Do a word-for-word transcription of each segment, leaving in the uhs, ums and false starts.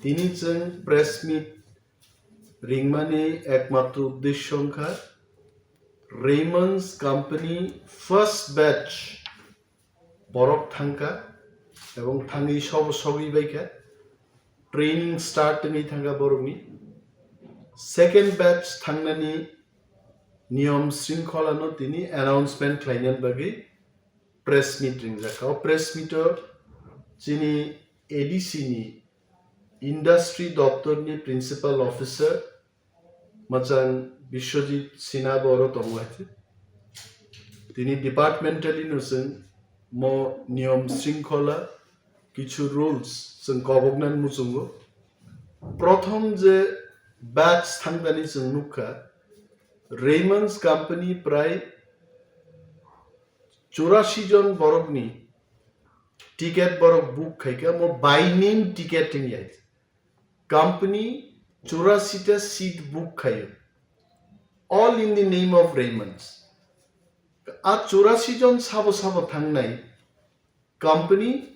Tini chwng press meet ringmani ekmatro uddesyo wngkha Raymond's company first batch borok thangkha ebong thangwi sobo sogwi baikha, training start wngwi thangkha borokni. Second batch thangnani niyom shringkholano tini announcement khlainani bagwi press meet ringjak kha. O press meet o chini A D C ni industry doptor ni principal officer mwchang Biswajit Sinha bo oro tongo hai khe. Tini departmentally no chwng mo niyom shringkhola kichu rules chwng koboknani muchungo. Prothom je batch thangdani chwng nukha, Raymond's company prai churashi jon borokni ticket borok book khaikha, mo by name ticket wngya. Company churashi ta seat book khaio, all in the name of Raymond's. A churashi jon sabo sabo thangnai company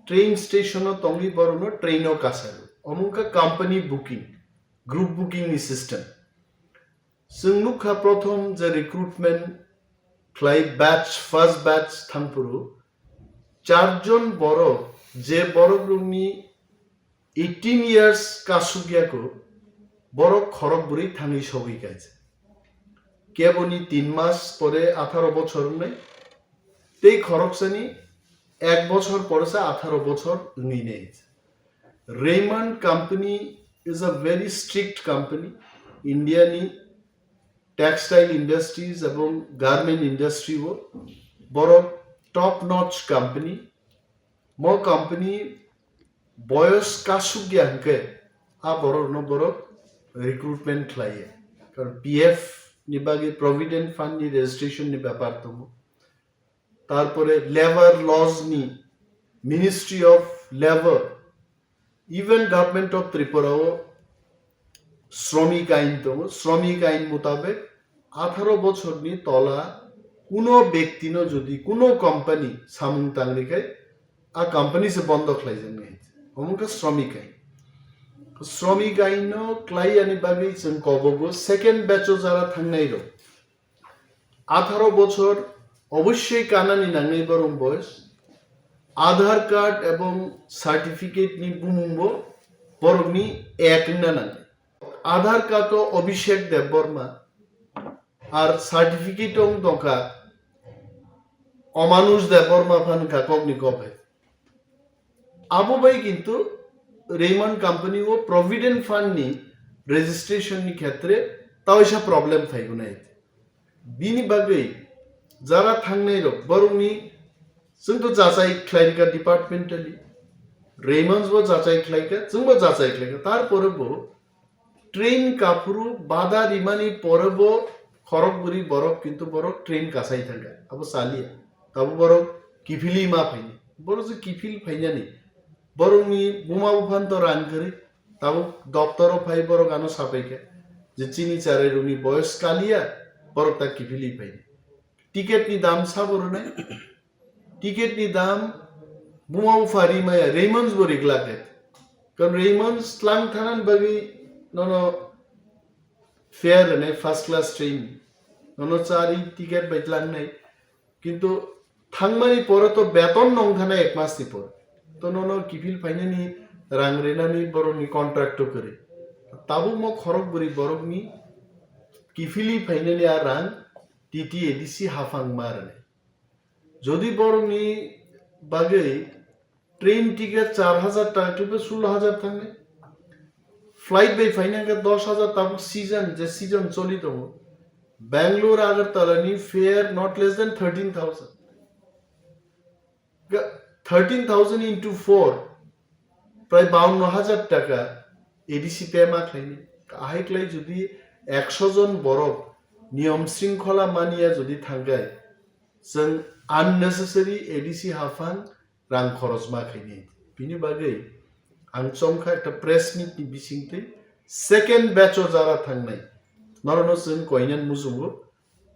train station o tongwi borokno train o kasaro. Omo wngkha company booking, group booking ni system. Chwng nukha prothom je recruitment khlai batch, first batch thangphuru charjon borok, je borok rokni eighteen years kasuk yako, borok khorok bwrwi thangwi sogwi kaisa. Keboni tin mas pore atharo bochor wngnai, tei khoroksani ek bochor pore sa atharo bochor wngwi nai. Raymond company is a very strict company. India ni textile industries ebong garment industry o borok top notch company. Mo company boyos kasuk ya hwnkhe a borokno borok recruitment khlaiya. Karon P F ni bagwi provident fund ni registration ni bepar tongo. Tarpore labour laws ni, Ministry of Labour, even Government of Tripura o Shramik Ain tongo. Shramik Ain mutabek atharo bochorni tola kuno bektino jodi kuno company samung tangrikhai, a company se bondo khlaijaknai. Omo wngkha Shramik Ain. Shramik Ain no khlaiyani bagwi chwng kobogo second batch o jara thangnai rok. Atharo bochor obossoi kanani nangnai borok boyos. Aadhaar card ebong certificate ni bumung bo borokni ek wngna nangnai. Aadhaar card o Abhishek Debbarma, ar certificate o wng tongkha Omanush Debbarma phan wngkha kokni kok hai. Abo bai kintu Raymond company o provident fund ni registration ni khetre taoisa problem phaigonai. Bini bagwi jara thangnai rok borokni chwng to jachai khlai rikha departmentally, Raymonds bo jachai khlaikha, chwng bo jachai khlaikha, tarpore bo train kaphuru bada rimani pore bo khorok bwrwi borok kintu borok train kasai thangkha, abo chaliya. Tabo borok kiphilwi ma phaini. Borok je kiphil phainani, borokni buma buphan to rang kwrwi, tabo doptoro phai borok ano sapaikha je chini charairokni boyos kaliya, borok ta kiphilwi phaini. Ticket ni dam sabo rwnai? Ticket ni dam buma bupha ri maya, Raymonds bo riglak hai. Karon Raymonds tlang thanan bagwi nono fare rwnai first class train. Nono chari ticket bai tlangnai. Kintu thangmani pore to beton nong thanai ek mas ni por. To nono kiphil phainani rang rinani borokni contract to kwrwi. Tabuk mo khorok bwrwi borokni kiphilwi phainani a rang T T A D C haphang ma rwnai. Jodi borokni bagwi train ticket char hajar taka, twibo sulo hajar thangnai. Flight bai phaina hwnkhe dos hajar, tabuk season, je season choli tongo. Bangalore Agartala ni fare not less than thirteen thousand. Ga-, thirteen thousand into four, prai baunno hajar taka A D C pay ma khlaini. Ahai klai jodi ekso jon borok niyom shringkhola maniya jodi thangkhai, chwng unnecessary A D C haphang rang khoroj ma khaini. Bini bagwi ang chomkha ekta press meet ni bisingtwi second batch o jara thangnai. Norokno chwng koinan muchungo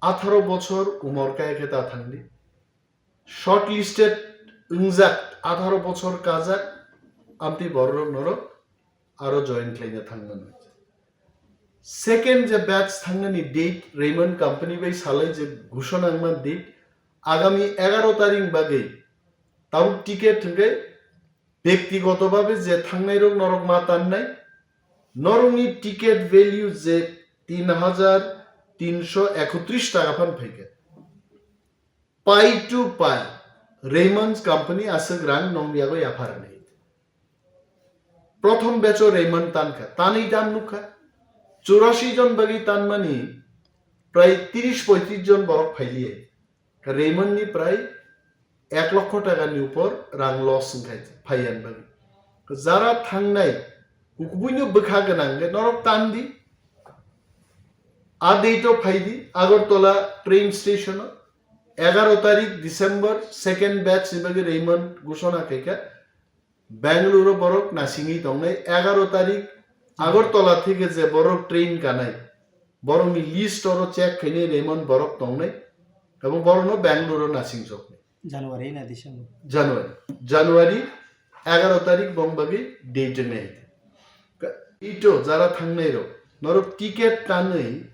atharo bochor umor kaya khe ta thangdi. Shortlisted wngjak, atharo bochor kajak, amtwi bororok norok aro join khlaina thangmani. Second je batch thangnani date Raymond company bai salai je ghushona wngma date agami egaro tarik bagwi tabuk ticket hwnkhe bektigoto babe je thangnai rok norok ma tannai, norokni ticket value je tin hajar tinsho ekotris taka phan phaikha. Pai to pai, Raymond company aswk rang nong yago yapharnai. Prothom batch o Raymond tankha, tanwi tam nukha. Churashi jon bagwi tanmani prai tiris poitris jon borok phailiya. Raymond ni prai ek lokho taka ni upor rang loss wngkha phaiyan bagwi. Jara thangnai kukubuino bwkha gwnang khe norok tandi. A date o phaidi Agartala train station o egaro tarik December second batch ni bagwi Raymond ghushona khaikha. Bangalore o borok nasingwi tongnai egaro tarik Agartala theke je borok train kanai borokni list oro check khainai Raymond borok tongnai abo borokno Bangalore o nasingjoknai. January na December? January. January egaro tarik bong bagwi date wngnai. Ito jara thangnai rok norok ticket tanwi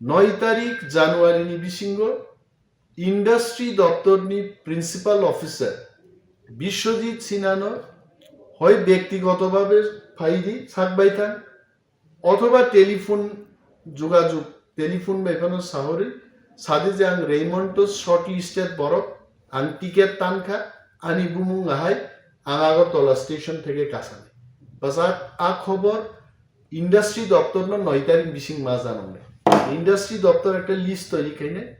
noi tarik January ni bisingo industry doptor ni principal officer Biswajit Sinha no hoi bektigoto babe phaidi sakbai thang othoba telephone jugajug, telephone bai phano sahori sadi je ang Raymond to shortlisted borok, ang ticket tankha, ani bumung ahai, ang Agartala station theke kasani. Bwsak a khobor industry doptor no noi tarik bising ma janongnai. Industry doptor ekta list toiri khainai,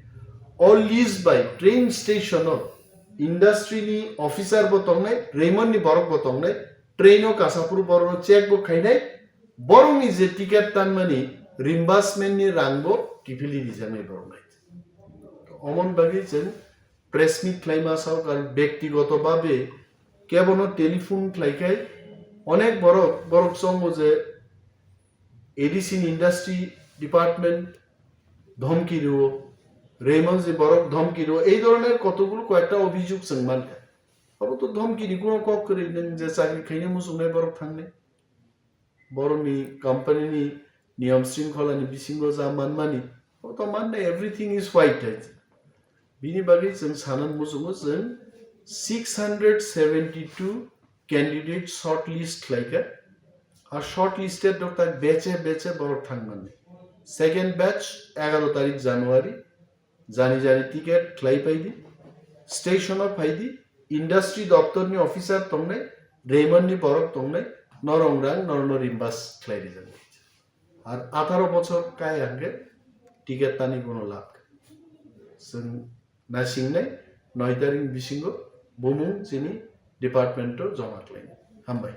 o list bai train station o industry ni officer bo tongnai, Raymond ni borok bo tongnai, train o kasapuru borok no check bo khainai, borokni je ticket tanmani reimbursement ni rang bo kiphilwi rijaknai borok nai. Omon bagwi chwng press meet khlaima sao, karon bektigoto babe kebono telephone khlaikhai onek borok, borok chongo je A D C ni industry department dhomki rwo, Raymond je borok dhomki rwo, ei dhoroner kotokgulo koyekta obhijog chwng mankha. Abo to dhomki ni kuno kok kwrwi, nwng je chakri khaina muchungnai borok thangnai. Borokni company ni niyom shringkhola ni bisingo ja manmani, abo to manna everything is white hai. Bini bagwi chwng sana muchungo chwng six hundred seventy two candidate shortlist khlaikha. A shortlisted rok tak beche beche borok thangmani. Second batch egaro tarik January. Jani jani ticket khlai phaidi, station o phaidi, industry doptor ni officer tongnai, Raymond ni borok tongnai, norong rang norno reimburse khlai rijak. Ar atharo bochor kaya hwnkhe ticket tani bono lab. Chwng naisingnai noi tarik bisingo bumung chini department o joma khlainai. Hambai.